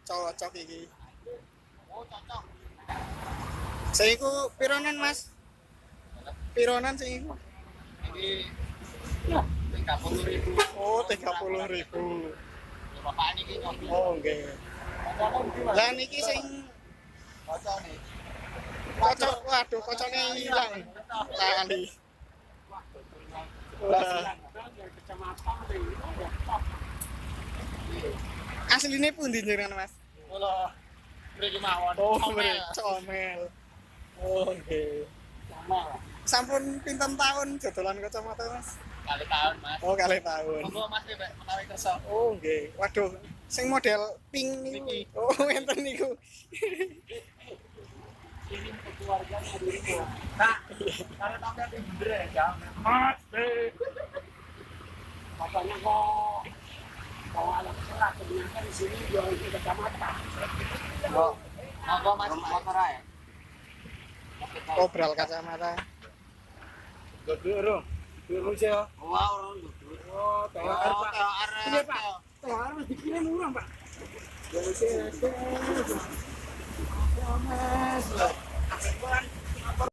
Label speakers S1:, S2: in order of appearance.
S1: Cocok iki.
S2: Oh, cocok.
S1: Sing iku pironan, Mas? Pironan sing iku?
S2: Ini 30.000.
S1: Oh, 30.000.
S2: Bapak niki nyobi.
S1: Oh, nggih. Lah niki sing
S2: Kocone.
S1: kocok, waduh, kocoknya hilang. Lali. Wah. Asline pundi jenengan, Mas?
S2: Kula mriki mawon.
S1: Oh,
S2: Comel.
S1: mriki comel. Oh, nggih. Sampun pinten tahun dodolan kacamata, Mas?
S2: Kali tahun, Mas.
S1: Oh, kalih tahun.
S2: Monggo Mas Bebek menawi kersa.
S1: Oh, nggih. Waduh, sing model pink niku.
S2: Niki.
S1: Oh, enten niku.
S2: Nah, karena sampean sing bener ya, Jam.
S3: Mas, katanya kok bawa alat keras, ternyata di sini jual kacamata.
S2: Monggo Mas motor ae.
S1: Obral kacamata.
S3: Durung, durung sih ya.
S2: Wah, orang duduk.
S3: Oh, THR,
S2: Oh,
S3: Pak.
S2: THR.
S3: Iya, Pak. THR harus dikirim murah, Pak. Mas.